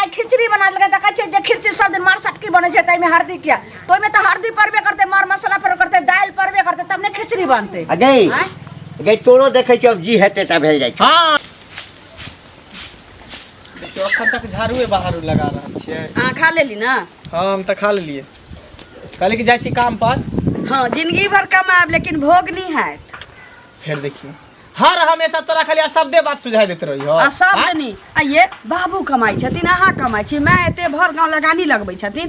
आइ खिचड़ी बना देलकै तऽ कहै छै जे खिचड़ी सब दिन मार सटकी बनै छै ताहिमे हरदी किया तऽ ओहिमे तऽ हरदी पड़बे करतै मर मसाला पड़बे करतै दालि पड़बे करतै तब ने खिचड़ी बनतै आ गई आँय? गई तोरो देखै छियै अब जी हेतै तऽ भेल जाइ छै। हाँ। देखियौ अखन तक झाड़ूए बहारू लगा रहल छियै। अहाँ खा लेली ना? हाँ, हम तऽ खा लेलियै। कहली कि जाइ छी काम पर। हाँ, जिंदगी भर कमाएब लेकिन भोग नहीं हैत। फेर देखियौ हर हमेशा तोरा खाली शब्दे बात सुझाई देते रही हो। आ शब्द नहीं आ ये बाबू कमाई छथिन, अहाँ कमाई छी, माय एते भर गाँव लगानी लगबै छथिन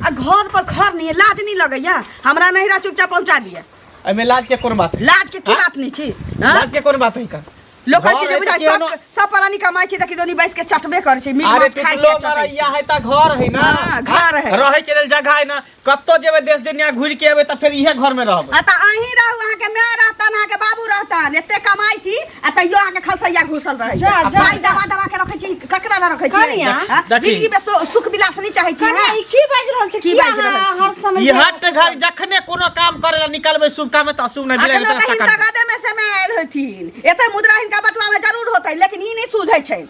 आ घर पर घर नहीं है, लाज नहीं लगैया? हमरा नहिरा चुपचाप पहुंचा दिया। एहिमे लाज के कोन बात है? लाज के की बात नहीं छी? हाँ? लाज के कोन बात है का? लोग कहै छै घर जे है बुझाइ तऽ केहनो- सब प्राणी कमाइ छै तऽ किदोनी बैस के चटबे करै छै, मीट अरे माछ खाइ छै, टुटलो चटै छै। मरैया है तऽ घर है ना। हाँ, घर है। रहै के लेल जगह है ना, कतौ जेबै देश दुनिया घुरि के एबै तऽ फेर इहे घर में रहबै। आ तऽ अहीं रहू, अहाँके माय रहतन, अहाँके बाबू रहतन, एते कमाइ छी आ तैयो अहाँके खलसैया घुसल रहै जा, छै। जा, पाइ जा। दबा दबा के रखै छी, ककरा लए रखै छी? कनिया, हाँ? देखी। जिंदगी में सुख विलास नहि चाहै छी, कनिया, हाँ? ई की बाजि रहल छै? की किया बाजि रहल अहाँ छी? हर समय ई हट घर जखने कोनो काम करे ला निकलबै शुभ काम तऽ अशुभ नहि अखनो मिलै तऽ रास्ता हिनका काट। गदे में से में आयल होथिन, एते मुद्रा हिनका बटुआ में जरूर होतै, लेकिन ई नहि सूझै छै।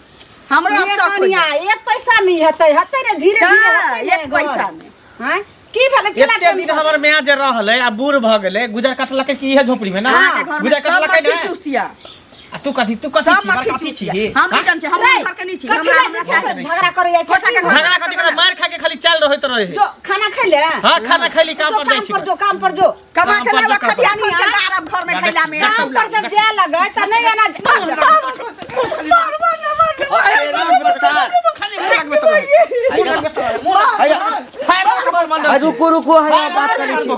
हमरो ये अब शक कनिया, होइया। एक पैसा में हेतै, हेतै ने धीरे धीरे हाँ, हेतै ने एक घर। पैसा में। हाँ? की भेलै? केना एते दिन टेंशन? हमर माय जे रहलै आ बूढ़ भऽ गेलै, गुजर कटलकै कि इहे झोपड़ी में ना? अहाँके घर में गुजर सब कटलकै मक्खी ने? चूसिया। आ तू कथी, तू कथी सब छी? मक्खी बड़का छी चूसिया। ही? हम नहि जानै छी, हम रे, घर के नहि छी, कथी हमरा लए हमरा जे छै से चाही। झगड़ा करै जाइ छै? कोठा के घर झगड़ा कथी करै? मारि खा के खाली चल रहैत रहे। जो खाना खाइ ले। हाँ, खाना खैली, काम जो पर जाइ छी। काम पर जो, काम पर जो। कमा काम के पर लावा जो, काम पर। खटिया खन के गारब घर में खैला में काम पर जब जाए लगे त नहीं एना अरे राम प्रसाद खाली मुँह लगबैत रहे। हैया, फायर हमर मन आ, रुकू रुकू, हैया बात करै छी।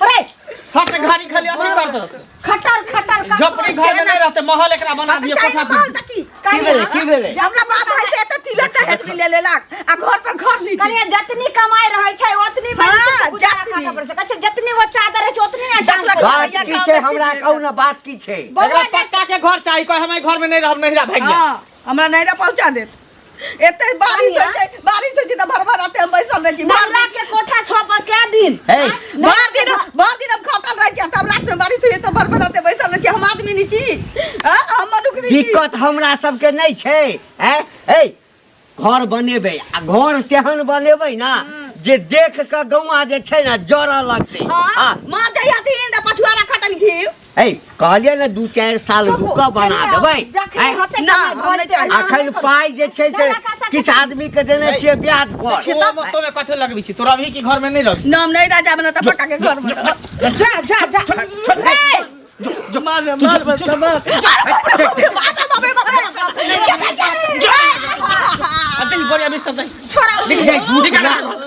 अरे हट घारी खाली अथी करत रहत। खटर खटर कर झोपड़ी घर में नहीं रहते, महल एकरा बना दिए, चाही कोठा ना महल तऽ की? की भेलै, की भेलै? हमरा बाप भाई से एते तिलक दहेज भी ले लेलक आ घर पर घर नहीं कनिया जतनी कमाई रहै छै ओतनी हाँ, बड़ी गुजारा जतनी। काटऽ पड़ै छै। कहै छै जतनी गो चादर रहै छै ओतनी ने 10 लाख बात रुपैआ की गाँव छै में हमरा चीज कहू ना, बात की छै? एकरा पक्का के घर चाही, कहे हम एहि घर में नहीं रहब, नहिरा भागि जायब। हाँ, हमरा नैहरा पहुंचा देत। एते बारिश होइ छै, बारिश होइ छै तऽ भर भर राते हम बैसल रहै छी। भर नैहरा के कोठा छह पर कै दिन? हे, भर दिन, भर दिन हम खटल रहै छी, तब रात में बारिश होइ छै तऽ भर भर राते बैसल रहै छी। हम आदमी नहि छी, हाँ, हम मनुख नहि छी। दिक्कत हमरा सबके नहि छै। हैं हे, घर बनेबै आ घर तेहन बनेबै ना जे देख के गौआ जे छै ना जरऽ लगतै। हाँ, हाँ। माँ जाइ हथिन तऽ पछुआ रखतन घी। हे, कहलियै ने 2-4 साल चुप, रुकऽ बना कनिया, देबै। जखनी हैं? होतै ना, कमाइ हम नहि भऽ चाही। जेतै। अखन पाइ जे छै से किछु आदमी के देने छियै ब्याज पर। तो में कथी लगबै छी तोरा अभी की घर में नहीं रहबी? नाम नहीं राजा बना तऽ पक्का के घर में रहब। जा जा जा। जो मार मार मार मार। देख, देख। आ देख बढ़िया बिस्तर दे। छोड़ा। निकल, निकल एकरा घर से,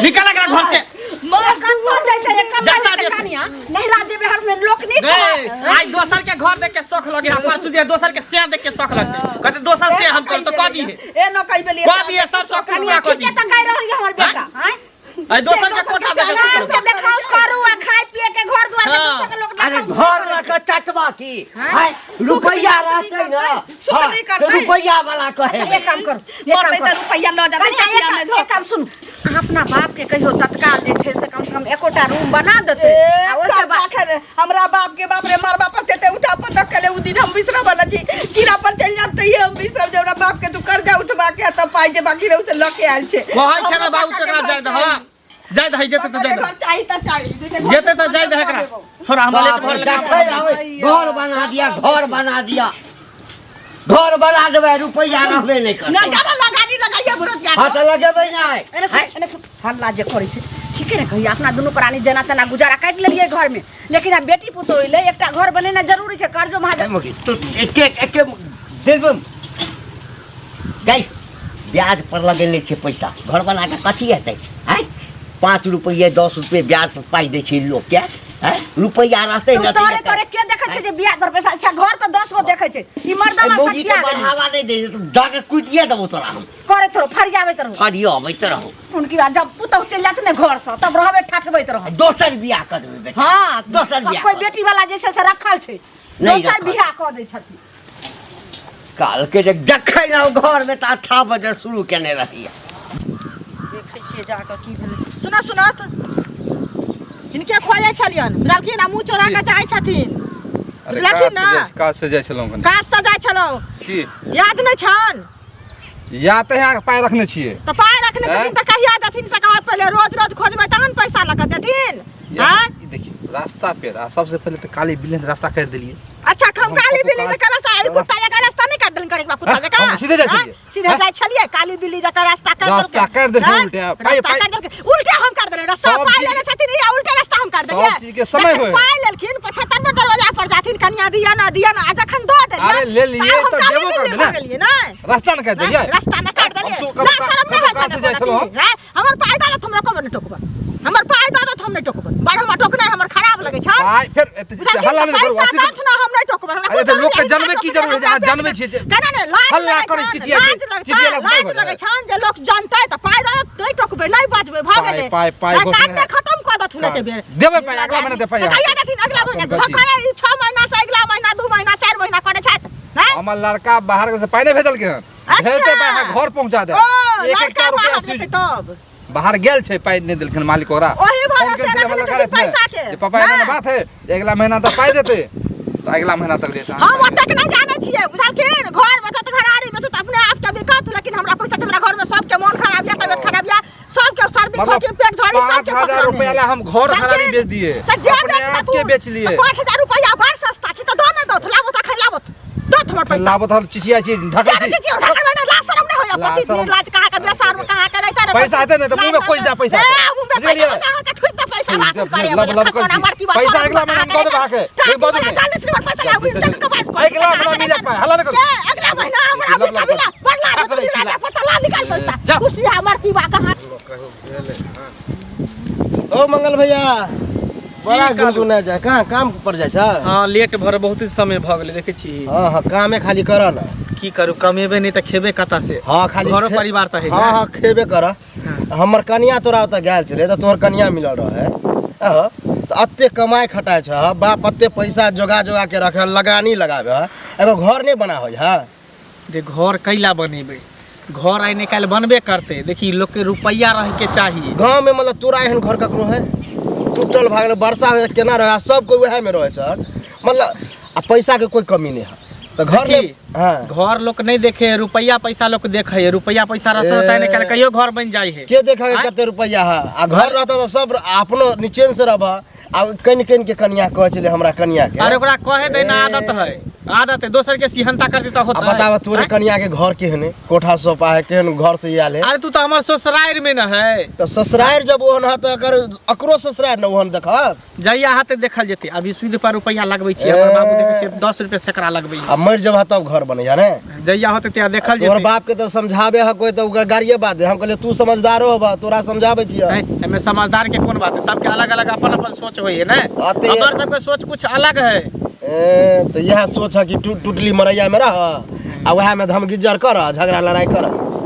निकल एकरा घर से। कतऽ जाइते रे, कतऽ जाता जाइते देते। कनिया? नैहरा जेबै हर समय लोक नहि रे कहत। आई दोसर के घर देख के शौक लगे, आ परसू जे दोसर के शेर देख के शौक लगते, कहते दोसर से हम कर तो कह दिए। ए न कहि बेलिए। कह दिए सब शौक पूरा कनिया कह ठीके दिए। तऽ कहि रहल यऽ हमर बेटा, आँय? आई दोसर के कोठा देख के आराम शौक से देखाउस करू आ खाय पिए के घर दुआर के हाँ। दोसर के लोक अरे देखाउस घर करै रह छै। के चटवा की हैं? रुपैया रहतै ना, सुख हाँ, नहि तऽ करतै। रुपैया वाला कहे। अच्छा, एक काम करू, एक मरतै काम तऽ करू। रुपैया लऽ जेतै, कनिया, चटिया में धऽ। एक काम सुनू, अहाँ अपना बाप के कहियो तत्काल जे छै से कम से कम एकोटा रूम बना देतै ए, आ ओहिके कर्जा बाद खेले हमरा बाप के बाप रे मारबा पर तेते उठा पर रखले उ दिन हम बिसरब वाला छी। चीरा पर चलि जाब तैये हम बिसरब जे हमरा बाप के तू कर्जा उठबा के तब पाइ जे बाकी रहू से लऽ के आयल छै। कहै छै ना हमरा बाबू पक्का के तकरा घर जाय दह, चाही। जाय दही, जेतै तऽ पक्का जाय के दही। घर चाही तऽ चाही, नहि तऽ घर जेतै तऽ जाय दही एकरा। छोड़ा हमरा बाप लेट रे, भर देखै आबै, घर बना दिया, घर बना दिया, घर बना देबै, रुपैया रहबे नहि करतै। ना जाना लगानी लगाइए बुढ़िया। हाँ तऽ लगेबै नहि। एने सुन, एने सुन, हल्ला जे करै छै ठीके ने कहिया, अपना दुनू प्राणी जेना तेना गुजारा काटि लेलियै घर में, लेकिन आब बेटी पुतोह एलै, एकटा घर बनेनाइ जरूरी छै, कर्जो महाजन। ए मुखी, तू एके एके देबै गई, ब्याज पर लगेने छै पैसा, घर बना के कथी हेतै? आँय, 5 रुपैए 10 रुपैए ब्याज पर पाइ दै छै लोकके, आँय, रुपैआ रहतै तू ने तऽ तोरे एकर- तोरे के देखै छै जे ब्याज पर पैसा अच्छा, घर तऽ 10 गो देखै छै ई मर्दवा ए, मौगी के सठिया गेलै। बढ़ावा नहि दै छै, तू दऽ के कुटिए देबौ तोरा हम। करैत रहो, फरियाबैत रहो। फरियाबैत रहो। उनकी बात जब पुतहु चलि जात ने घर से तब रहबे ठठबैत रहो। दोसर बियाह कर देबै बेटा। हाँ, दोसर बियाह कोई कर। बेटी वाला जे छै से रखल छै, नहि दोसर रखल। बियाह कऽ दै छथिन। काल के जे जखन आउ घर में तऽ 8 बजे शुरू केने रहिए। देखै छियै जाकऽ की भेलै। सुनऽ सुनऽ, हिनके खोजै छलियनि, बुझलखिन? आ मुँह चोरा कऽ जाइ छथिन, अरे बुझलखिन ना? काज से जाइ छलहुँ कनि। काज से जाइ छलहुँ की याद नहि छनि? या तऽ अहाँके पाइ रखने छियै। तऽ पाइ रखने छथिन तऽ कहिया देथिन से कहत पहिले। रोज रोज खोजबै तहन पैसा लऽ कऽ देथिन। आँय? ई देखियौ रास्ता पेड़ आ सबसे पहिले तऽ काली बिल्ली रास्ता काटि देलियै। अच्छा, हम हम काली कतौ बिल्ली काज- जकाँ रास्ता, ई कुत्ता जकाँ रास्ता नहि काटि देलनि, करिकबा कुत्ता हँ, जकाँ। हम सीधे जाइ हँ? छलियै। सीधे हँ? जाइ छलियै, काली बिल्ली जकाँ रास्ता काटि रास्ता देलकै। काटि देलकै हँ? उल्टे, पाइ- रास्ता पाइ- काटि देलकै उल्टे, हम काटि देलियै रास्ता। सब पाइ चीज- लेने छथिन ई, आ उल्टे रास्ता हम काटि सब देलियै। चीज के समय जखन होइ है। पाइ लेलखिन 75 बेर दरवाजा पर जाथिन, कनिया दिअ ना, दिअ ना, आ जखन दऽ देलियै अरे लेलियै तऽ आब हम तऽ काली देबो बिल्ली करबै भऽ ने। गेलियै ने। रास्ता ने काटि देलियै। रास्ता न काटि देलियै। हम ना शरम नहि होइ कतौ छै काज से जाइ छलहुँ हम। रे, हमर पाइ दऽ देत, हम एको बेर नहि टोकबै। हमर पाइ दऽ देत, हम नहि टोकबै। बड़ हमरा टोकनाइ हमर खराब लगै छै। पाइ फेर एते बुझलखिन? हल्ला तऽ नहि करू, पैसा अथी दऽ ना, हम नहि टोकबै। हमरा अरे कुछ तऽ लोकके जरूरी जनबै की जरूरी है जे अहाँ जनबै छियै जे केना नहि लाज हल्ला लगै करै छनि, चिचिया लाज छै, लगै चिचियेला से लाज नहि भऽ लगै जायत। छनि जे लोक जनतै तऽ पाइ दऽ देत, नहि टोकबै, नहि बजबै, भऽ पाइ- गेलै। पाइ- पाइ नहि, घोषणा काटने है। खतम कऽ देथुन एते बेर। देबै पाइ, अगला महीना देबै पाइ तऽ अहाँके। कहिया देथिन अगला महीना? अपन गति। करे ई 6 महीना से अगला महीना, 2 महीना, 4 महीना करै छथि। हैं? हमर लड़का बाहर से पाइ नहि भेजलकै हन। अच्छा। भेजतै पाइ, अहाँ घर पहुंचा देब। ओ एक लड़का एकटा रुपया बाहर स्वीट- जेतै तब बाहर गेल छै, पाइ नहि देलखिन मालिक ओकरा। ओही फोन भरोसे केने छलै रखने हमर छथिन लड़का रातिमे, पैसा के। जे पापा एना नहि। बात है जे अगला महीना तक पाइ देतै, तऽ अगला महीना तक देतै। हम ओतेक नहि जानै छियै, बुझलखिन? घर बेचत, घरारी बेचत, अपने आप के बिकत, लेकिन हमरा पैसा छै। हमरा घर में सबके मोन खराब या, तबियत खराब या, सबके सर्दी मतलब खोखी पेट झड़ी सबके 5000 पकड़ने रुपया ला हम घर बुझलखिन? घरारी बेच दिए। से जे अपने बेच आप के देथुन, बेच लिए। तऽ 5000 रुपया बड़ सस्ता छै, तऽ दऽ ने दौथ, लाबो तऽ अखन लाबो, दौथ हमर पैसा। लाबो तऽ हम चिचिया छी, ढकै किया छी। नहि चिचियौ? ढकलबै नहि, लाज शरम नहि होइए। लाज पति शरम। लाज कहाँ के बेसार में कहाँ के रहिते रे। पैसा हेतै ने तऽ मुँहमे खोजि दे पैसा। ए, मुँहमे बुझलियै? पैसा अहाँके ठुकि दे पैसा भाषण करे। लब लब करै छी। पैसा अगिला महीना हम दऽ देब अहाँके। टाकी लेकिन बाजू वाला नहि। जल्दी से हमर पैसा लाबू, जल्दी के बात करू। अगिला महीना मिलत पाइ, हल्ला नहि करू। के अगला महीना हमरा लब लब अभी कभी बड़ लाज करै छी, राजा पता ला निकाल पैसा। जा। खुशिया मरती बा कहाँ। ओ मंगल भैया, बड़ा की कहलू? गुनगुना जाय, कहाँ काम पर जाइ छ? हाँ, लेट भर बहुत समय भऽ गेलै, देखै छी। हाँ हाँ, कामे खाली कर न। की करू, कमेबे नहि तऽ खेबे कतऽ से? हाँ, खाली घरो परिवार तऽ है। हाँ हाँ, खेबे कर। हमर कनिया तोरा ओतऽ गेल छलै तऽ तोहर कनिया मिलल रहे। अह, तऽ एते कमाइ खटाइ छ बाप, एते पैसा जोगा जोगा के रखे, लगानी लगाबे है, एगो घर नहि बना होइ है? जे घर कैला बनेबै? घर आइ नहि काल्हि बनबे करतै। देखी, लोकके रुपैआ रहैके चाही। गाँव में मतलब तोरा एहन घर ककरो है? टूटल भागल, वर्षा होइ केना रहे, सब कोई वएह में रहे छ मतलब, आ पैसा के कोई कमी नहीं है तऽ घर नहि। देखी, हाँ, घर लोक नहि देखे है, रुपैआ पैसा लोक देखे है। रुपैआ पैसा रहतौ तऽ नहि काल्हि कहियो घर बनि जाइ है। के देखा आँय? कते रुपैआ है आ घर रहता तऽ सब अपनो निचेन से रहब। आ कनि कनि के कनिया कहै छलै हमरा कनिया के। अरे ओकरा कहे दे ना, आदत है, आदत है। दोसर के सिहनता करती तऽ आ होतै। बताब, तोरे आँय? कनिया के घर केहन है? कोठा सोपा है? केहन घर से आयल है? अरे तू तऽ हमर ससुरारि में न है। तऽ ससुरारि जब ओहन है तऽ अकर अकरो ससुरारि ने ओहन देखत। जहिया हाथे देखल जेतै। अभी सूद पर रुपैआ लगबै छियै। हमर बाबू देखै छियै 10 रुपया सैकड़ा लगबै है। आ मरि जब तब घर बनैया ने। जहिया होतै तहिया देखल तोहर जेतै। बाप के तऽ समझाबे है कोई तऽ ओकर गाड़िए बात है। हम कहलियै तू समझदारो होबा, तोरा समझाबै छियै। हैं, एहिमे समझदार के कोन बात है? सबके अलग अलग अपन अपन सोच होइ है ने। हमर सबके सोच कुछ अलग है। ए, तऽ इएह सोच है कि टुटली मरैया में रह आ वएह में धमगिज्जर कर, झगड़ा लड़ाई कर।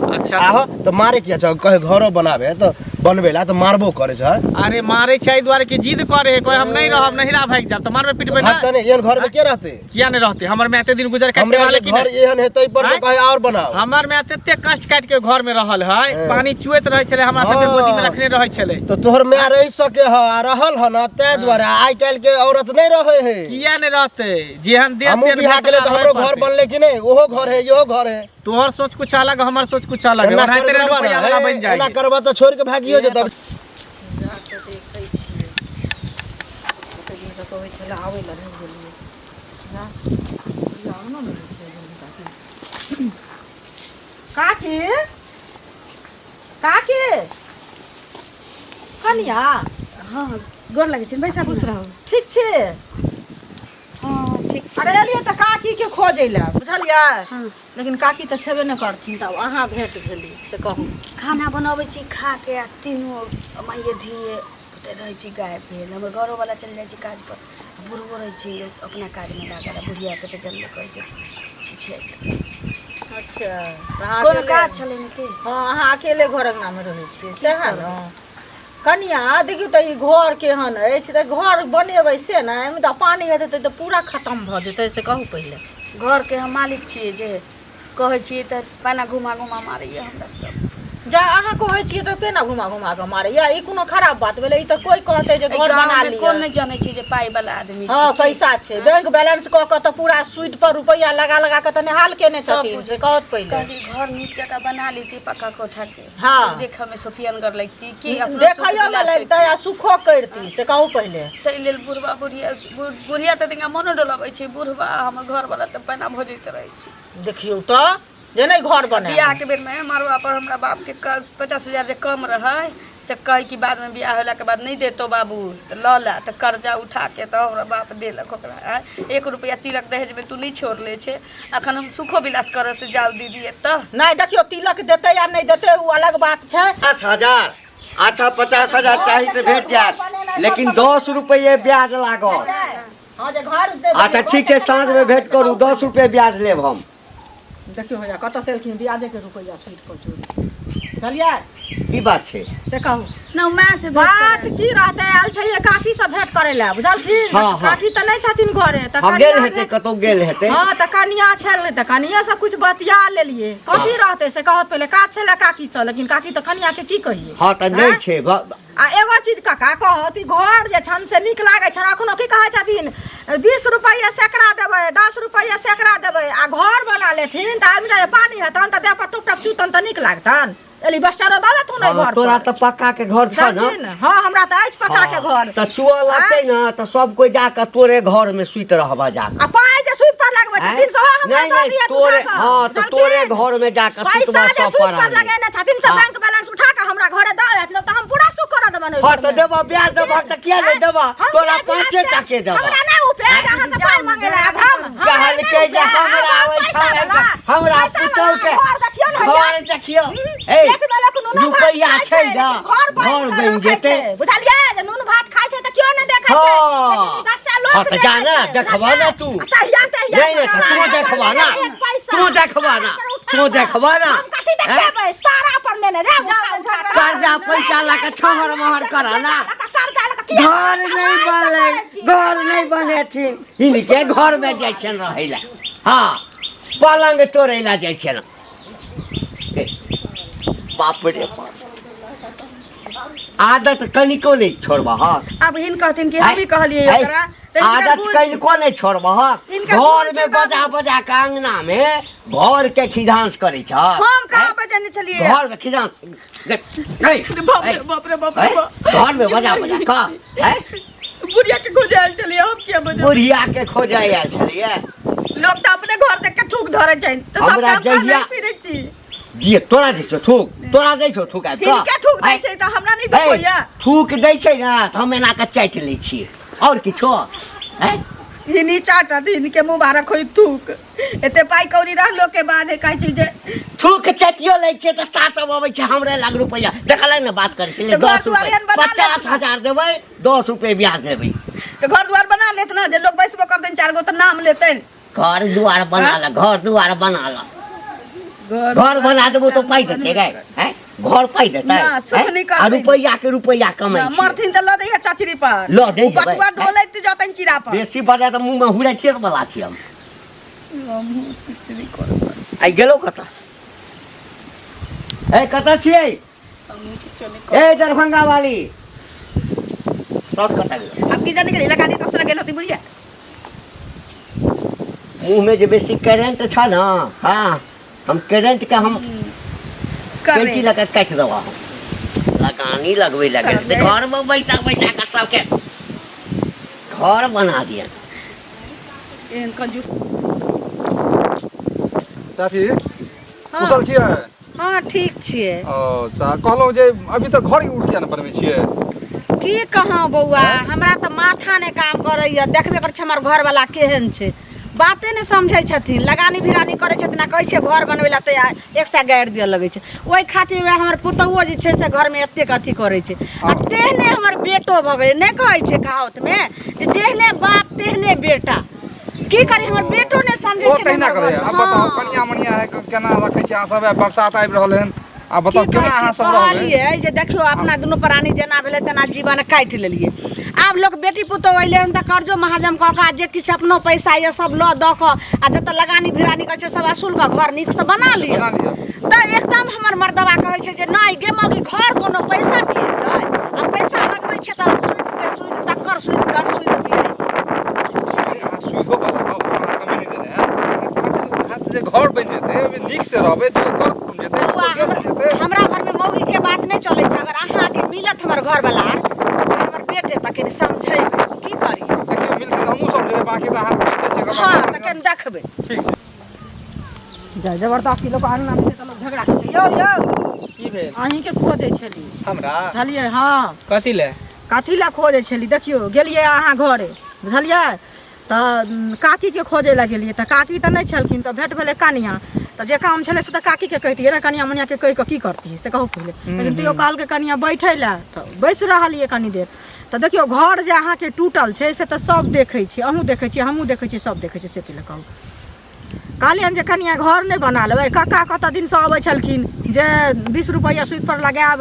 अच्छा। आहो तऽ मारे किया छौ? कहे घरो बनाबे तऽ बनबे ला तऽ मारबो करे छै। अरे मारे छै एहि दुआरे कि जिद करे है, कोई हम नहीं रहब, नहिरा भागि जाब, तऽ मारबे पिटबे ना। भागतै नहि, एहन घर में के रहतै? किया नहीं रहते? हमर माय एते दिन गुजर काटि के हमरा रहलै कि घर नहि? एहन हेतै पर तऽ आँय? कहे और बनाओ। हमर माय एते कष्ट काटि के घर में रहल है। हँ। पानी चुएत रहै छलै, हमरा सबके गोदी में रखने रहै छलै। तऽ तोहर माय रहि सके ह आ रहल ह न, ताहि दुआरे आइ काल्हि के औरत नहि रहै है। किया नहीं रहते? जेहन देश हमहूँ तेहन बियाह देश केले तऽ रहै हमरो घर पड़तै। बनलै कि नहि? ओहो घर है, इहो घर है। तोहर सोच कुछ अलग, हमर सोच कुछ अलग है। एना ओनाहिते कर देबा रुपैआ ने, वाला बनि जाइ एना है। करबा तऽ छोड़ि के भागियो जेतऽ। जाके देखै छियै, कते दिनसँ कहै छलै आबै लए, नहि गेलियै। जा, ई अंगनो नहि छै काकी। काकी, काकी, कनिया। हँ, गोर लगै छै, बैसा। खुश रहू, ठीक छी? हँ, ठीक छी। अरे एलियै तऽ काकीके खोजै लए, बुझलियै? हँ। लेकिन काकी तऽ छेबे नहि करथिन, तऽ आब अहाँ भेट भेली से कहू। खाना बनबै छी खा के आ तीनू माइए धिए ओतऽ रहै छी गायब भेल। हमर घरोवला चलि जाइ छै काज पर, बुढ़बो रहै छै अपना काजमे लागल, आ बुढ़ियाके तऽ जनबे करै छै, छिछियाइत। अच्छा, तऽ अहाँ कोनो अकेले- काज छलै ने की? हँ, अहाँ अकेले घर अङ्गनामे रहै छियै सएह ने? कनिया, देखियौ तऽ ई घर केहन अछि, तऽ घर बनेबै से ने? एहिमे तऽ पानि हेतै तऽ पूरा खतम भऽ जेतै, से कहू पहिले। घरके हम मालिक छियै, जे कहै छियै तऽ पाना घुमा घुमा मारैए हमरा सब। जा अहाँ अहाँ कहै छियै तऽ पेना घुमा घुमा कऽ मारैया ई कोनो खराब बात भेलै ई तऽ कोइ कहतै जे एहि घर बना गाँवमे लिअ कोन नहि जनै छै जे पाइ वाला आदमी हँ छै। पैसा छै बैंक बैलेंस कऽ कऽ तऽ पूरा सूद पर रुपैआ लगा लगा कऽ तऽ नेहाल केने सब छथिन से कहत पहिले कहली घर नीक जकाँ बना लेती पक्का कोठा के हँ। देखऽ में सोफियनगर लगती कि अपनो देखैयो सुख मे लगतै आ सुखो करती से कहू पहिले ताहि लेल बुढ़बा बुढ़िया बुढ़िया तऽ तनिका मनो डोलाबै छै बुढ़बा हमर घरवला तऽ पैना भजैत रहै छै देखियौ तऽ जे नहि घर बने बियाहके बेरमे मड़बा पर हमरा बापके 50,000 जे कम रहै से कहै कि बादमे बियाह होलाके बाद नहि देतौ बाबू तऽ लऽ ले तऽ कर्जा उठाके तऽ हमरा बाप देलक ओकरा आँय एक रुपैआ तिलक दहेजमे तू नहि छोड़ले छै अखन हम सुखो विलास करऽ से जाउ दीदी एतऽ नहि देखियौ तिलक देतै या नहि देतै ओ अलग बात छै 50,000 अच्छा 50,000 चाही तऽ भेट जायत लेकिन 10 रुपैए ब्याज लागत हँ जे घर अच्छा ठीक छै साँझमे भेंट करू 10 रुपैए ब्याज लेब हम देखियौ भैया कतऽ से एलखिन ब्याजे के रुपैआ सूद पर चोरी बुझलियै की बात छै से कहू न माँ से बात की रहतै आयल छलियै काकी से भेंट करै लए बुझलखिन हँ, हँ। काकी तऽ नहि छथिन घरे तऽ हम गेल कनिया हेतै कतहु गेल हेतै हँ तऽ कनिया छलै तऽ कनिया से कुछ बतिया लेलियै कथी रहतै से कहत पहिले काज छलै काकी से लेकिन काकी तऽ कनिया के की कहियै हँ तऽ नहि छै आ एगो चीज काका कहत ई घर जे छन से नीक लागै छन अखनो की कहै छथिन 20 रुपैआ सैकड़ा देबै 10 रुपैआ सैकड़ा देबै आ घर बना लेथिन तऽ आदमी जे पानी हेतन तऽ देह पर टुप टप चूतन तऽ नीक लागतन एलिबस्टरो दऽ देथुन ओहि हँ, घर तोरा पर तऽ पक्का के घर छ ने जानथिन? हँ हमरा तऽ अछि पक्का के घर तऽ चुअ लगतै ने तऽ सब कोइ जाकऽ तोरे घर में सुति रहबा जाकऽ आ पाइ जे सूद पर लगबै आँय? छथिन सेहो हमरा नहि दऽ नहि दिअ तोरे उठा कऽ। हँ तऽ तोरे बुझलखिन? घर में जाकऽ पैसा सुतबा जे सब सूद पर परानी लगेने छथिन से हँ। बैंक बैलेंस उठा कऽ हमरा घरे दऽ आयत तऽ हम पूरा सुख करऽ देबनि ओहि हँ तऽ घरमे। देबऽ ब्याज देबऽ तऽ किया नहि देबऽ हम तोरा किया ब्याज पाँचे देब? टके देबऽ हमरा नहि उपयोग अहाँ से पाइ मांगे लए आब हम हमरा नहि कहलकै जे उपयोग, हमरा आब ओहि पैसा ठाम वाला, हमरा पैसा वाला पुतहु के घर देखियौ ने भैया। घर देखियौ ए पेटमे लोक नूनो भात रुपैआ खाइ छै लेकिन ने घर घर बनि बनि कऽ रखै जेतै छै। बुझलियै जे नून भात खाइ छै तऽ केओ नहि देखै छै हँ। लेकिन ई 10टा लोक हँ, तऽ जा देखै ने, छै, देखबह ने बुझलियै? तू। आ तहिया तहिया नहि, नहि, तऽ तू सारा देखबह ने। एक पैसा, तू देखबह ने। सारा पर उठा तू कऽ। देखबह ने। हम कथी हैं? देखेबै सारा पर लेने जायब उठा उठा कऽ। कर्जा पैसा लऽ कऽ छहर महर करऽ ने। कर्जा लऽ कऽ किया घर नहि कमाइ बने सँ करै छी, घर नहि कमाइ सँ। बनेथिन हिनके घरमे जाइ छनि रहै लए हँ पलङ्ग तोड़ै लए जाइ छनि बाप रे बाप आदत कनिको नहि छोड़बहक आब हिन कहथिन कि हम ही कहलियै है? ओकरा तऽ हिनकर आदत भूल छै। कनिको नहि छोड़बहक हिनकर भूल घरमे छै बाबू। बजा बजा कऽ अङ्गनामे घरके खिधांस करै छ हम कहाँ बजने छलियै घरमे खिधांस नहीं, बाप रे है? बाप रे बाप रे है? बाप। घरमे बजा बजा कऽ है? बुढ़िया के खोजे आयल छलियै हम किया बजब बुढ़िया के खोजै आयल छलियै लोक तऽ अपने घर देख के थूक धरै छै तऽ सब हमरा काम कहाँ जहिया- नहि फिरै छी दिए तोरा दै छौ थूक तोरा दै छौ थूक आबि कऽ हिनके थूक दै है? छै तऽ हमरा नहि है? दुख होइया थूक दै छै ने तऽ हम एना कऽ चाटि लै छियै आओर किछो है हिनी चाटत हिनके मुबारक होई थूक एते पाइ कौड़ी रहलो के बाद कहै छै जे थूक चाटियो लै छियै तऽ सास सब अबै छै हमरे लग रुपैआ देखलै ने बात करै छै तऽ घर दस दुआर रुपैआ एहन बना लेत। 50,000 देबै 10 रुपैआ ब्याज देबै तऽ घर दुआर बना लेत ने जे लोक बैसबो करतनि चारि गो तऽ नाम लेतनि घर दुआर बना ल घर दुआर बना ल घर बना देबो तो पाइ देतै गे हैं घर पाइ देतै ना, सुख हैं? नहि आ करतै। रुपैआ के रुपैआ कमाइ ना, छियै मरथिन तऽ लऽ जइहे चचरी पर लऽ दै ओ जेबै। बटुआ ढोलैत जतनि चिरा पर बेसी बजा तऽ मुँहमे हुरै खेत वाला छी हम आइ गेलौ कतऽ ए कतऽ छियै ए दरभंगा वाली साउस कतऽ गेल आब की जाने गेलै लगानी दोसरा गेल होती बुढ़िया मुँहमे जे बेसी करेंट छ ने हाँ हम करेंट के हम कैंची लगा काटि देबऽ हम लगानी लगबै लगे घरमे बैसा बैसा कऽ सबके घर बना दिअ एहन कंजूस चाची कुशल छियै हँ ठीक छियै ओ तऽ कहलहुँ जे अभी तऽ घर उठ किया ने बनबै छियै की कहौं बौआ हमरा तऽ माथा नहि काम करैया देखबे करै छी हमर घरवला केहन छै बाते नहि समझै छथिन लगानी भिरानी करै छथिन आ कहै छियै घर बनबै लए तऽ एक सए गारि दिअ लगै छै ओहि खातिर वएह हमर पुतहुओ जे छै से घरमे एतेक अथी करै छै आ तेहने हमर बेटो भऽ गेलै नहि कहै छै कहावतमे जे जेहने बाप तेहने बेटा की करी हमर बेटो नहि समझै ओ छै तहिना हमर करैया घर। आब बताउ हँ। कनिया मनिया है केना रखै छी अहाँ सब आब बरसात आबि रहल हन आब की बताउ केना कहै अहाँ छी सब रहबै कहलियै जे देखियौ अपना दुनू प्राणी जेना भेलै तेना जीवन काटि लेलियै आब लोक बेटी पुतोह अयलै हन तऽ कर्जो महाजन कऽ कऽ आ जे किछु अपनो पैसा यऽ सब लऽ दऽ कऽ आ जतऽ लगानी भिरानी करै छै सब असूल कऽ घर नीकसँ बना लिअ बना लिअ। तऽ एकदम हमर मर्दबा कहै छै जे नहि गे मौगी घर कोनो पैसा बिएतै आ पैसा लगबै छै तऽ सुइदके सुइद तक्कर सुइद डर सुइद बियाइ छै। अहाँ सुइधो पर लगाउ, अहाँ कमी नहि देने हैत। लेकिन 5 गो हाथ जे घर बनि जेतै, ओहिमे नीक से रहबै तऽ कर कुटुम जेतै, बौआ, गेल जेतै। हमरा घरमे मौगीके बात नहि चलै छै। अगर अहाँके मिलत हमर घरवला चाहे हमर बेटे तऽ कनि समझेबै की करी। देखियौ, मिलतै तऽ हमहूँ समझेबै, बाँकी तऽ अहाँ बुझिते छियै। हँ, तऽ कनि देखबै। ठीक छै। जय जबरदस्ती लोक अंगना में तऽ लोक झगड़ा करतै। यौ यौ। की भेल? अहीँके खोजै छली। हमरा? बुझलियै? हँ। कथी ले? कथी लए खोजै छली? देखियौ, गेलियै अहाँ घरे, बुझलियै? तऽ काकीके खोजै लए गेलियै तऽ काकी तऽ नहि छलखिन, तऽ भेट भेलै कनिआँ। तऽ जे काम छलै से तऽ काकीके कहितियै ने, कनिआँ मनिआँके कहि कऽ की करतियै से कहू पहिले। लेकिन तैयो कहलकै कनिआँ बैठै लए, तऽ बैसि रहलियै कनि देर। तऽ देखियौ, घर जे अहाँके टूटल छै से तऽ सब देखै छै, अहूँ देखै छियै, हमहूँ देखै छियै, सब देखै छै। से पहिले कहू। कहलियनि जे कनिआँ घर नहि बना लेबै? कक्का कतऽ दिनसँ अबै छलखिन जे 20 रुपैआ सूदिपर लगायब,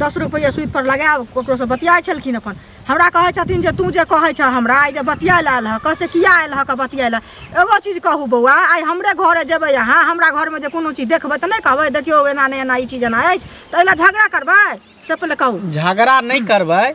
10 रुपैआ सूदिपर लगायब, ककरोसँ बतियाइ छलखिन। अपन हमरा कहै छथिन जे तू जे कहै छह हमरा आइ जे बतियाइ लए आयल हक से किया आयल हक बतियाइ लए? एगो चीज कहू बौआ, आइ हमरे घरे जेबै अहाँ, हमरा घरमे जे कोनो चीज देखबै तऽ नहि कहबै देखियौ एना नहि एना, ई चीज एना अछि, तऽ एहि लए झगड़ा करबै? से पहिले कहू। झगड़ा नहि करबै,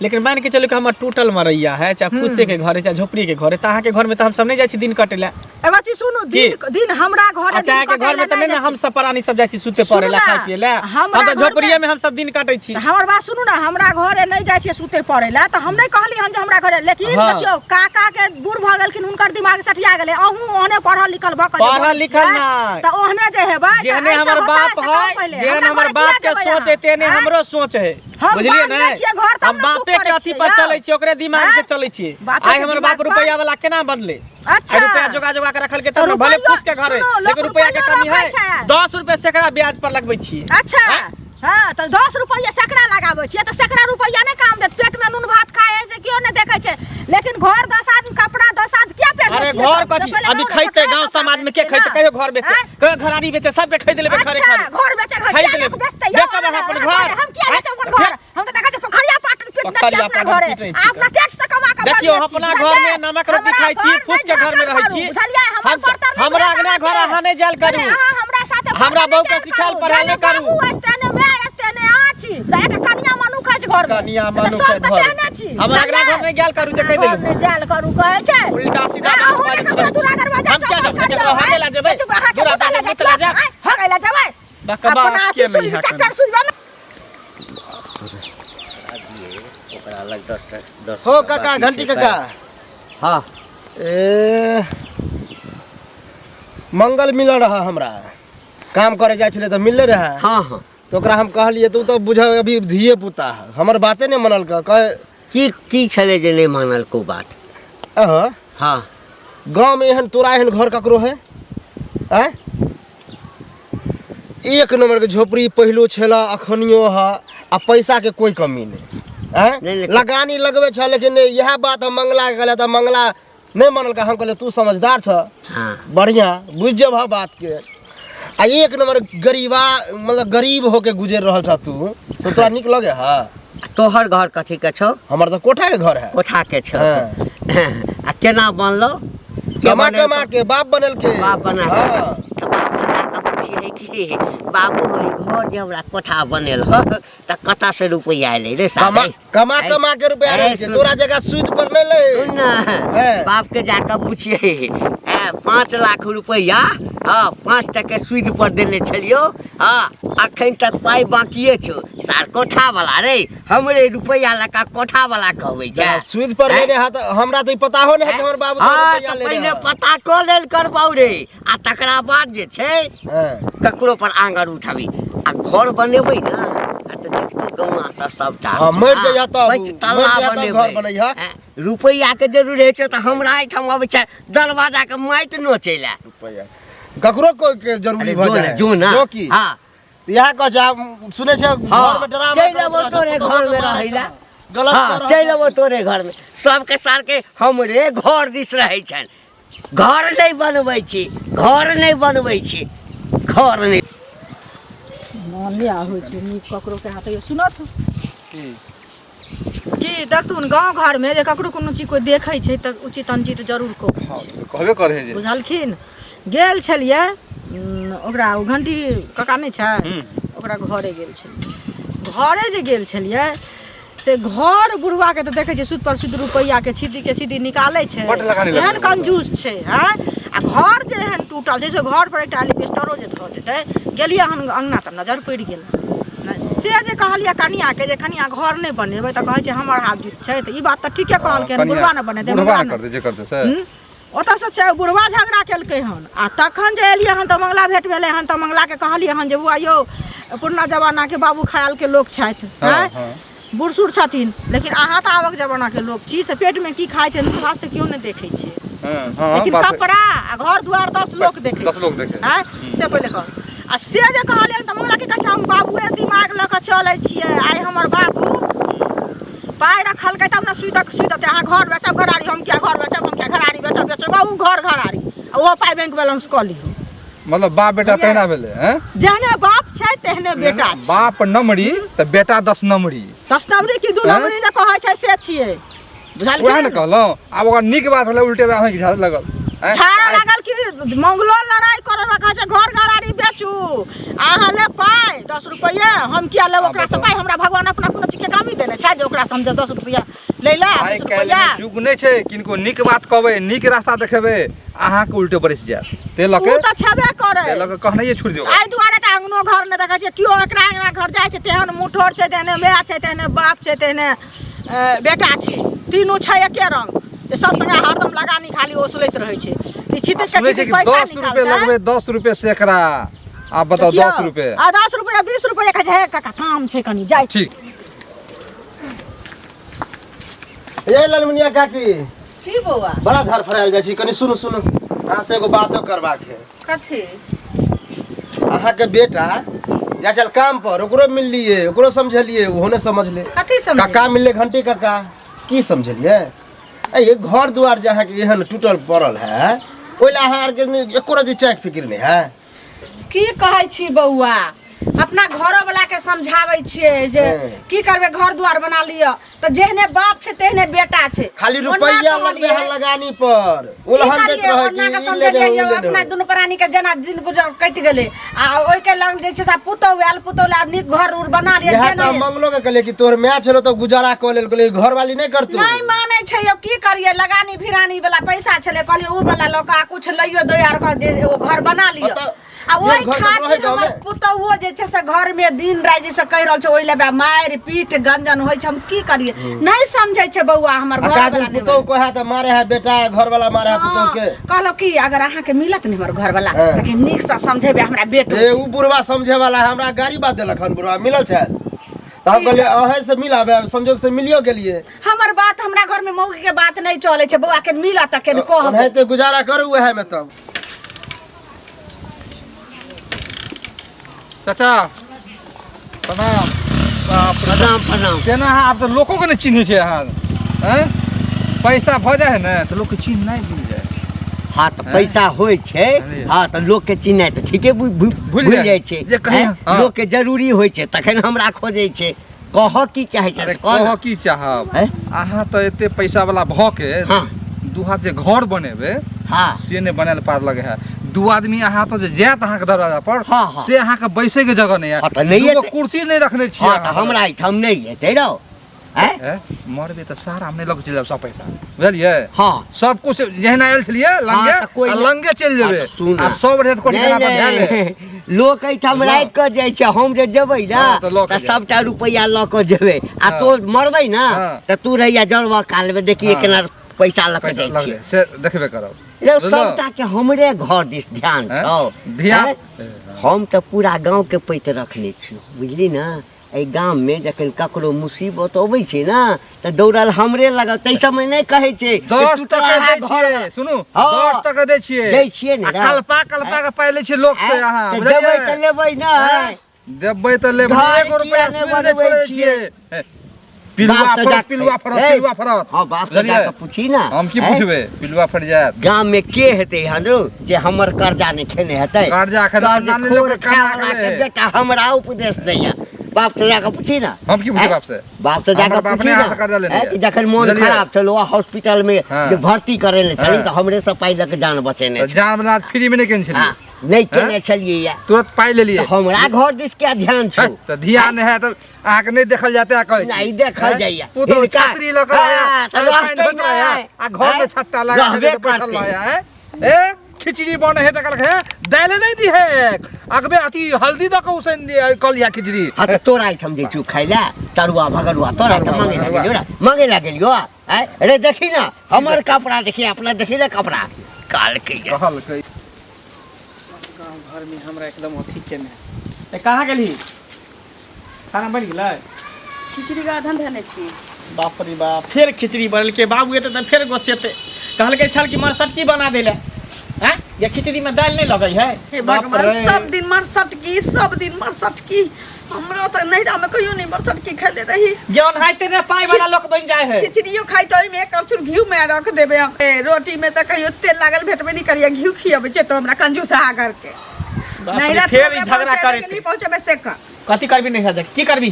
लेकिन मान के चलू कि हमर टूटल मरैया है, चाहे फूसे के घर है चाहे झोपड़ी के घर है, तऽ अहाँके घर में तऽ हमसब नहि जाइ छी दिन कटे लए। एगो चीज सुनू, दिन दिन हमरा घरे अच्छा, अहाँके घर में तऽ नहि ने हम सब प्राणी सब जाइ छी सुते पड़े लए, खाय पिए लए। हमरा हम तऽ घरमे- झोपड़िए में हम सब दिन काटै छी। हमर बात सुनू ने, हमरा घरे नहि जाइ छियै सुते पड़े लए तऽ हम नहि कहली हन जे हमरा घरे, लेकिन देखियौ, काका के बूढ़ भऽ गेलखिन, हुनकर दिमाग सठिया गेलै। अहूँ ओहने पढ़ल लिखल भऽ कऽ जे पढ़ल बोलै लिखल छियै, नहि। तऽ ओहने जे हेबै तऽ जेहने एहिसँ हमर होता बाप से कहू है, पहिले। जेहन हमरा हमर घरे बाप किया के जेबै सोच अहाँ? है तेहने आँय? हमरो सोच है। हम बुझलियै बाप ने? छियै घर तब हम ने सुख बापे के करै अथी छियै पर यौ। चलै छियै, ओकरे दिमाग से आँय? चलै छियै। बापे आइ के हमर दिमाग बाप पर? रुपैया वाला केना बनलै? अच्छा। आइ रुपैया जोगा जोगा के रखलकै तब तऽ ने, भले रुपैयो- फूस के घर है, सुनू, लोक लेकिन रुपैया के रुपैयो कमी है। रखै छै। 10 रुपए सैकड़ा ब्याज पर लगबै छियै। अच्छा। आँय? हँ, तऽ 10 रुपैआ सैकड़ा लगाबै छियै तऽ सैकड़ा रुपैआ नहि काम देत। पेटमे नून भात खाइ है से केओ नहि देखै छै, लेकिन घर 10 आदमी, कपड़ा 10 आदमी किया पहिनै अरे छियै घर तब? कथी से पहिले अभी कहू ने, खैते कपड़ा गांव कपड़ा समाज में के पहिनै खैते? छियै कहियो ना? घर बेचे, आँय? कहियो घरारी बेचे, सबके खरीद लेबै खरे अच्छा, खरे। घर बेचे, घर खरीद किया लेबै। बेचतै यौ? बेचब अहाँ अपन घर। हम किया आँय? बेचब अपन घर? हम तऽ देखै छियै पोखरिया पाटन पीटने छियै पोखरिया अपना पाटन घरे। पीटै आ छी। अपना टेट से कमा कऽ देखियौ, बनबै छी, अपना बुझलियै? घर में नमक रोटी हमरा खाइ छी, घर फूस के नहि घर में रहै झाँकल छी। करू, बुझलियै? हमर बर्तन नहि हमरा धोएल अंगना घर अहाँके। अहाँ नहि जायल करू। अरे, अहाँ हमरा साथे हमरा बर्तन बहू के नहि सिखायल करू। पढ़ायल नहि जेहने करू। बाबू अछि तेहने माय अछि तेहने अहाँ छी। तऽ एकटा कनिया मनुख अछि घर में। कनिया तऽ मनुख सब है तऽ घर। तेहने छी। हमरा अंगना बुझलियै? घर नहि गेल करू जे कहि घर देलहुँ। नहि जायल करू कहै छै। उल्टा सीधा आ, बात अहूँ बाजैत ने ककरो रहै छी। दूरा दरवाजा हम किया टपकल जाब? करियौ, केकरो आँय? हगे ला जेबै? चुप, अहाँके दूरा मुतऽ पर ला मुतऽ ला जायब? आँय, हगे ला जेबै? बकवास अपना के अथी नहीं सुइब, है ट्रैक्टर सुइब ने। ओकरा अलग 10 10 हो काका, घंटी काका। हाँ। ए मंगल मिलल रहा हमरा, काम करे जाइ छलै तऽ मिलले रहे। हाँ हाँ। तऽ ओकरा हम कहलियै तऽ ओ तऽ बुझ अभी धिये पुता है, हमर बाते नहि मनलकै। कहे की की छलै जे नहि मानलको बात? अह। हाँ। गाँवमे एहन तोरा एहन घर ककरो है? आँय, एक नंबर के झोपड़ी पहिलो छला, अखनियो है, आ पैसा के कोई कमी नहीं। आँय? नहीं, नहीं। लगानी लगबै छ, लेकिन इएह बात हम मंगला के कहलियै तऽ मंगला नहि मानलकै। हम कहलियै तू समझदार छ, बढ़िया बुझि जेबह बात के। आ एक नंबर गरीबा, मतलब गरीब होके गुजरि रहल छ तू, से तोरा नीक लगे है? तोहर घर कथी के छौ? हमर तऽ कोठा के घर है। कोठा के छौ? हाँ। आ केना बनलो? के कमा बनेलकौ? कमा के बाप बनेलकै। बाप बना के। हाँ। तऽ बाप से जाकऽ पुछियै कि बाबू, ई घर जे हमरा कोठा बनेल ह तऽ कतऽ से रुपैआ एलै रे कमा साले? कमा ऐ, कमा के रुपया ऐ, रहै छै। सुन। तोरा जगह सूद पर नहि लै। सुन ने, हैं। बाप के जाकऽ पुछियै, 5 लाख रुपैआ, हँ, 5 टके सूद पर देने छलियौ, हँ, अखन तक पाइ बाकिए छौ। सार कोठा वाला रे, हमरे रुपैआ लऽ कऽ कोठा वाला कहबै छै। सूद पर हैं? लेने हा तऽ हमरा तऽ ई पता हो नहि है कि हमर बाबू हँ, रुपया तऽ लेने पहिने है। पता कऽ लेल करबौ रे, आ तकरा बाद जे छै ककरो पर आंगन उठाबी। आ घर बनेबै ने आ तऽ देखतौ गौआ सब सबटा। हँ, मरि जइह तब, पाँच तल्ला मरि जइह तब बनेबै। घर बनैह। हैं, रुपैआ के जरूर होइ छै तऽ हमरा एहिठाम अबै छै दरवाजा के माटि नोचै लए। रुपैआ ककरो कोई के जरूरी अरे भऽ जो जाइ ने, है। जो ने। जो की हाँ। इएह कहै छै, आब सुनै छै हाँ। घर में डरामा चलि करैत अबो रहै छै, तोरे पुतोहु घर के में मारै रहै लए। छै। गलत हाँ, कऽ रहल चलि छै। अबो तोरे घर में। सबके सार के हमरे घर दिस रहै छनि। घर नहि बनबै छी, घर नहि बनबै छी, घर नहि। मोन नहि होइ छै नीक ककरो के हाथ। सुनत की देखथुन, गाँव घरमे जे ककरो कोनो चीज कोइ देखै छै तऽ उचित अनुचित जरूर कहै हाँ, छै। तऽ कहबे करै है जे। बुझलखिन? गेल छलियै ओकरा ओ घंटी काका नहि छै ओकरा घरे गेल छलियै घरे जे गेल छलियै से घर बुढ़वाके तऽ देखै छियै सुद पर सुद रुपैआके छिद्दीके छिद्दी निकालै छै बड्ड लगानी लगै एहन छै। कंजूस छै हँ आ घर जे एहन टूटल छै से घर पर एकटा एलिबेस्टरो जे धऽ देतै गेलियै हन अङ्गना तऽ नजर पड़ि गेल से जे कहलियै कनिआँके जे कनिआँ घर नहि बनेबै तऽ कहै छै हमर हाथ जुत छै तऽ ई बात तऽ ठीके कहलकै हन बुढ़वा ने बनेतै बुढ़वा बुढ़वा ने ने करतै जे करतै से हूँ? ओतऽसँ बुढ़वा झगड़ा केलकै हन आ तखन जे एलियै हन तऽ मंगला भेट भेलै हन तऽ मंगलाके कहलियै हन जे बौआ यौ पुरना जमानाके बाबू ख्यालके लोक छथि हँ, आँय हँ। बूढ़ सूढ़ छथिन लेकिन अहाँ तऽ आबक जमानाके लोक छी से पेटमे की खाइ छै नून भात से केओ नहि देखै छै हँ, हँ, लेकिन बात- कपड़ा आ घर दुआर 10 लोक देखै 10 लोक देखै। आँय से पहिले कहू आ से जे कहलियै तऽ मंगला की कहै छै हम बाबुए दिमाग लऽ कऽ चलै छियै आइ हमर बाबू पाइ रखलकै तब ने सुइ तक सुइ देतै अहाँ घर बेचब घरारी हम किया घर बेचब हम किया घरारी बेचब बेचब ओ घर घरारी आ ओहो पाइ बैंक बैलेंस कऽ लियौ मतलब बाप बेटा तहिना भेलै हैं जेहने बाप छै तेहने बेटा छै बाप नमरी तऽ बेटा 10 नमरी 10 नमरी की 2 हैं? नमरी जे कहै छै से छियै वएह ने बुझलखिन कहलहुँ आब ओकरा नीक बात भेलै उल्टे अहाँके झाड़े लगल हैं? झाड़ा लागल कि मंगलो लड़ाई करे में कहै छै घर घरारी बेचू अहाँ ले पाइ 10 रुपैआ हम किया लेब ओकरा से पाइ हमरा भगवान अपना कोनो चीज के कमी देने छै जे ओकरा से हम जे 10 रुपैआ लै ला आइ 20 काल्हि रुपैआ युग नहि छै किनको नीक बात कहबै नीक रास्ता देखेबै अहाँके उल्टे बरसि जायत ते लऽ ओ के तऽ छेबे करे ते लऽ के कहनाइए छोड़ि दियौ एहि दुआरे तऽ अङ्गनो घर नहि देखै छियै केओ एकरा अङ्गना घर जाइ छै तेहन मुठोर छै तेहने माय छै तेहने बाप छै तेहने बेटा छै तीनू छै एके रंग जे सब संगे हरदम लगानी खाली ओसलैत रहै छै ई छिटिक के सुनै छै छिटिक कि पैसा 10 रुपए निकालतै लगबै 10 रुपए सैकड़ा आब बताउ देखियौ, 10 रुपए आ 10 रुपया 20 रुपया कहै छै हे काका काम छै कनी जाइ छी ठीक ए ललमुनिया काकी की बौआ बड़ा धर फरायल जाइ छी कनि सुनू सुनू अहाँ से एगो बातो करबाक है कथी अहाँके बेटा जाइ छल काम पर ओकरो मिललिए ओकरो समझलिए ओहो नहि समझले कथी समझ काका मिलले घंटी काका की समझलिए ए घर दुआर जे अहाँके एहन टूटल पड़ल है ओहि लए अहाँ आरके एको रति चाय फिक्र नहि है की कहै छी बौआ अपना घरो वाला के समझाबै छियै जे हँ। की करबै घर दुआर बना लिअ तऽ जेहने बाप छै तेहने बेटा छै खाली ओना रुपैया लगबे कहलियै, है लगानी पर की उलहन दैत करियै, रहे ओना कि के ई ले समझेलियै ले यौ, उ ले अपना ले दुनू प्राणी के जेना दिन गुजर कटि गेलै आ ओहिके लग जे छै से पुतहु आयल पुतहु लए आब नीक घर उर बना लिअ इएह जेना तऽ हम मंगलो के कहलियै कि तोहर माय छलो तऽ गुजारा कऽ लेल कहलियै घरवाली नहि करतौ नहि मानै छै यौ की करियै लगानी भिरानी वाला पैसा छलै कहलियै ओ वाला लऽ कऽ आ कुछ लैयो दो आर कऽ जे एगो घर बना लिअ ओतऽ आ ओहि घर तऽ रहै खातिर गाँवमे। हमर पुतहुओ जे छै से घर में दिन राति जे से कहि रहल छै ओहि लए मारि पीट गंजन होइ छै हम की करियै नहि समझै छै बौआ हमर आ घर काजल वाला नहि पुतहु कहे तऽ मारे है बेटा घरवाला मारे है पुतहु के कहलहुँ की अगर अहाँके मिलत ने हमर घरवाला हाँ। तऽ कि नीकसँ समझेबै हमरा बेटो ए उ बुढ़वा समझे वाला है हमरा गाड़ी बात देलक हन बुढ़वा मिलल छै तऽ हम कहलियै अहें से मिलाबे संजोग से मिलियो गेलियै हमर बात हमरा घर में मौगी के बात नहीं चले छै बौआ के मिलत तऽ केन कहब ओनाहिते गुजारा करू उएह में तब चाचा प्रणाम बाप रे प्रणाम प्रणाम तेना अहाँ आब तऽ लोको के नहि चिन्है छै अहाँ आँय पैसा भऽ जाइ है ने तऽ लोकके चिन्ह नहि भूल जाइ हाँ तऽ पैसा होइ छै अरे। हाँ तऽ लोकके चिन्है तऽ ठीके भूल जाइ। जाइ छै जे कही, हैं? हाँ। लोकके जरूरी होइ छै तखन हमरा खोजै छै कहऽ की चाहै छै अरे से कह कहऽ ने। की चाहब हैं? अहाँ तऽ एते पैसा वाला भऽ के हाँ। दू हाथ जे घर बनेबै हाँ से नहि बनायल पार लगे है दू आदमी अहाँ तऽ जे जायत अहाँके दरवाजा पर हाँ, हाँ। से अहाँके बैसै के जगह नहि हाँ, है तऽ नहि दूगो एतै। कुर्सी नहि रखने छियै हाँ तऽ अहाँ। हमरा एहिठाम नहि एतै रौ आँय? हैं? मरबै तऽ सारा हम नहि लऽ के चलि जायब सब पैसा बुझलियै हाँ सब कुछ जहिना आयल छलियै लंगे हाँ, तऽ कोइ आ नहि। लंगे चलि हाँ, जेबै तऽ सुन आ सब रहत कोठी नहि, पर धए ले नहि, लोक एहिठाम लऽ। राखि कऽ जाइ छै हम जे जेबै ने हाँ, तऽ लऽ कऽ तऽ जायब। सबटा रुपैआ लऽ कऽ जेबै आ हाँ। तो मरबै ने हाँ। तऽ तू रहिया जरबा कालमे देखिए हाँ। केना पैसा लऽ कऽ पैसा जाइ लग छियै जाय से देखबे करब रे बुझलहुँ? सबटा के हमरे घर दिस ध्यान हैं? छौ ध्यान हैं? हम तऽ पूरा गाँव के पैत रखने छियौ बुझली ने एहि गाममे जखन ककरो मुसीबत अबै छै ने तऽ दौड़ल हमरे लगल ताहि समय नहि कहै छै जे दस टूटल टका अहाँ दै घर छियै सुनू हँ। 10 टका दै छियै दै छियै ने आ रे। कल्पा कल्पा के पाइ लै छियै लोक से अहाँ तऽ बुझलियै? देबै तऽ लेबै ने हैं? देबै तऽ लेबै घर एगो रुपैआ किया नहि सूद नहि बनबै छोड़ै छियै? छियै पिलुआ बाप से फड़त जा- पिलुआ फड़त ए, पिलुआ फड़त हँ बाप से बुझलियै? जाकऽ पूछी ने हम की हैं? पूछबै पिलुआ फड़ि जायत गाम में के हेतै हन रौ जे हमर कर्जा नहि खेने हेतै कर्जा खेने कर्ज नानी खोर लोक के खाय कना वाला के गेलै। बेटा हमरा उपदेश दैया बाप से जाकऽ पूछी ना हम की पूछबै हैं? बाप से? बाप से जाकऽ हमर बाप पूछी नहि ना अहाँ से कर्जा लेने हैं, यऽ। कि जखन मोन बुझलियै? खराब छल ओ हॉस्पिटल में हाँ। जे भर्ती करेने छली हाँ। तऽ हमरे से पाइ लऽ के जान बचेने तऽ छल जान बना फ्री में नहि केने छलियै हाँ। नहि केने छलियै या तुरंत पाइ लेलियै। हमरा घर दिस क्या ध्यान छौ? तऽ ध्यान है तऽ अहाँके नहि देखल जाते आ कहै छी। नहि देखल जाइए। पुतहु हिनका- छतरी लऽ कऽ आया, हाँ, तऽ पानि रहतै होइत रहै, नहि। आ घर में छत्ता लगा के रहबे बैठल करतै। रहै है। ए खिचड़ी बने है तऽ कहलक हे दालि नहि दी है अगबे अथी हल्दी दऽ कऽ उसैन कऽ लिहा खिचड़ी। हाँ तऽ तोरा एहिठाम जाइ छौ खाइ लए तरुआ भगरुआ तोरा तऽ तरुआ, मांगे लए भगरुआ। गेलियौ ने मांगे लए गेलियौ आँय रे देखी ना हमर कपड़ा देखी अपना देखी ना कपड़ा कहलकै जे कहलकै गाँव घरमे हमरा एकदम अथी केने ए कहाँ गेलही? खाना बनि गेलै? खिचड़ी के अधन धेने छी। बाप रे बाप, फेर खिचड़ी बनेलकै। बाबू एतै तऽ फेर गोस्सेतै। कहलकै छल कि मरसटकी बना दै लए। आँय ये खिचड़ी में दालि नहि लगै है? हे बाप भगवान, रे। सब दिन मरसटकी, सब दिन मरसटकी। हमरो तऽ नैहरा में कहियो नहीं मरसटकी खेले रही। ज्ञान हाइते ने पाइ वाला लोक बनि जाइ है। खिचड़ियो खाइ तऽ ओहिमे एक करछुल घी में रख देबै हम। ए, रोटी में तऽ कहियो तेल लागल भेटबे नहीं करिए, घी खियबै छै तो हमरा कंजूस करके। बाप रे, नैहरा फेर ई झगड़ा पहुँचेबै कि करैत नहीं पहुँचेबै से कह। कथी करबी नहीं जा की करबी?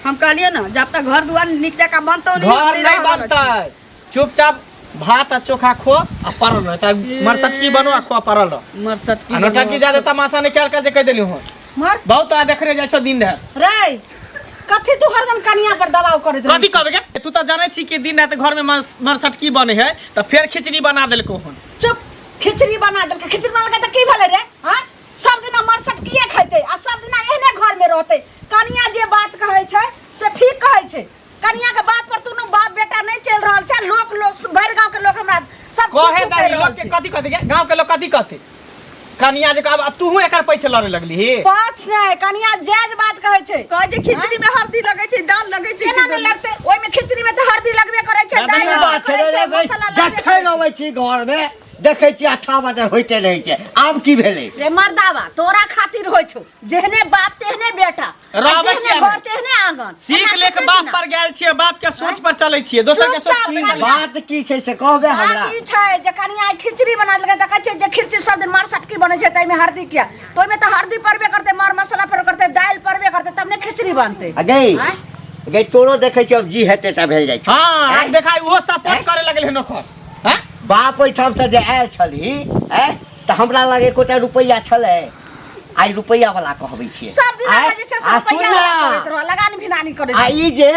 हम कहलियै ना जब तक घर दुआर नीक जकाँ बनतौ नहीं, हम घर नहीं रहऽ वाला छी। बनतै, चुपचाप भात आ चोखा खो आ पड़ल रह। तऽ मरसटकी बनो आ खो आ पड़ल रह। मरसटकी आ नौटंकी ज्यादा तमाशा नहीं कयल कर जे कहि देली हूँ। मर बहुत तोरा देखने जाइ छौ दिन राति। रे कथी तू हरदम कनिया पर दबाव करैत रहै कथी छी? कहबे गे? तू तऽ जानै छी कि दिन राति घर में मरसटकी बने है तऽ फेर खिचड़ी बना देलको हन। चुप, खिचड़ी बना देलकै। खिचड़ी बना देलकै तऽ की भेलै रे? हाँ, सब दिना मरसटकिए खैतै आ सब दिना एहने घर में रहतै? कनिया जे बात कहै छै से ठीक कहै छै। कनिया के बात पर दुनू बाप बेटा नहीं चल रहल छै। लोक लोक भरि गांव के लोक हमरा सब कहे कुछ दही कहि रहल लोक के छै। कथी कहते गे? गांव के लोग कथी कहते? कनिया जे कहब, अब तूहू एकर पैसे लड़े लगली ही। पछ नहि, कनिया जायज बात कहै छै। कहै छै खिचड़ी में हल्दी लगै छै, दाल लगै छै। केना नहि लगतै? ओहिमे खिचड़ी में तऽ हल्दी लगबे करै छै, दालि की लगबे बात छै करै रे छै, रे मसाला लगबे जखन करै छै। अबै छी घर में देखै छी अठा बटर होइते रहै छै। आब की भेलै? रे मर्दावा, तोरा खातिर होइ छौ। जेहने बाप तेहने बेटा, आ रहबै जेहने किया घर नहि? तेहने आंगन। सीख एना लेके कते बाप दिना? पर गेल छियै, बाप के सोच पर चलै छियै, दोसर के सोच पर चुपचाप नहि चलै छियै। बात की छै से कहबे हमरा। बात ई छै जे कनिया आइ खिचड़ी बना देलकै तऽ कहै छै जे खिचड़ी सब दिन मर सटकी बनै छै ताहिमे हरदी किया? तऽ ओहिमे तऽ हरदी पड़बे करतै, मर मसाला पड़बे करतै, दालि पड़बे करतै, तब ने खिचड़ी बनतै। आ गई आँय? गई तोरो देखै छियै अब जी हेतै तऽ भेल जाइ छै। हाँ, आब देखाय ओहो सपोर्ट करे लगल हन ओकर। हाँ? बाप ओहिठाम से जे आयल छलही आँय तऽ हमरा लग एकोटा रुपैआ छलै? आइ रुपैआ वाला कहबै छियै। सब दिन आँय? जे छै से आ रुपैआ सुन वाला ना, करैत रह, लगानी भिनानी करैत आ रह। ई जे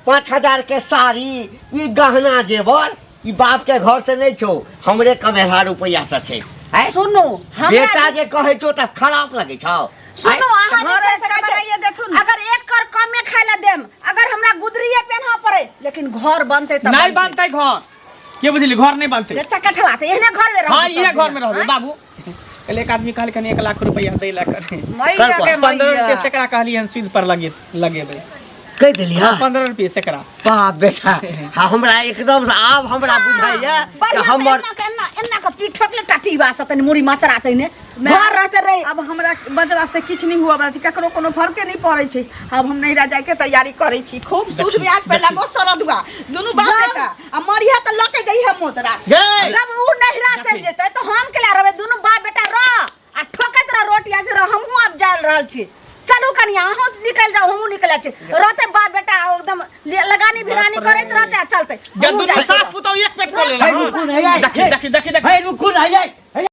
5000 के साड़ी, ई गहना जेवर, ई बाप के घर से नहीं छौ, हमरे कमेलहा रुपैआ से छै। आँय? सुनू, हमरा बेटा जे कहै छौ तऽ खराब लगै छौ। सुनू, अहाँ जे घरे छै से कहै छै, बनाइए देखू ने। अगर एक कर कमे खाय ला देम, अगर हमरा गुदरिये पेन्हऽ पड़े, लेकिन घर बनतै तऽ नहीं बनतै घर। के बुझली घर नहीं बनतै। रे चकठवा, तऽ एहने घर में रहबै हाँ, सब इहे घर में दिना, रहबै। आँय? बाबू कल एक आदमी कहल कनी 1 लाख रुपया दै ला करे। मैया के 15 मैया। रुपये सेकरा कहलियै हन सूद पर लगे लगेबै। कहि देलियै? 15 रुपये सेकरा। बाप बेटा, हाँ हमरा एकदम से आब हमरा बुझाइया कि बढ़िया से हमर एना के एना एना के पीठ ठोकले टाटीबा से तनी मुड़ी मचरातै ने घर रहते रे। अब हमरा बजरा से किछु नहीं हुआ वाला छै, ककरो कोनो फर्के नहीं पड़ै छै। अब हम नैहरा जाय के तैयारी करै छी। खूब सूद ब्याज पे लगो सरदुआ दुनू बाप बेटा, आ मरिहे तऽ लऽ के जइहे मोतरा। गै जब उ नैहरा चलि जेतै तऽ हम केला रहबै? दुनू बाप बेटा रह आ ठोकैत रह रोटी आज रह। हमहूँ आब जा रहल छी। चलू कनिया, अहूँ निकलि जाउ, हमहूँ निकलि जाइ छी। रहतै बाप बेटा एकदम लगानी भिरानी करैत रहतै आ चलतै। गे हमहूँ दुनू जाइ छी। सास पुतहु एक पेट कऽ लेला। हे रुकू ने, हे देखी देखी देखी देखी। हे रुकू ने, हे।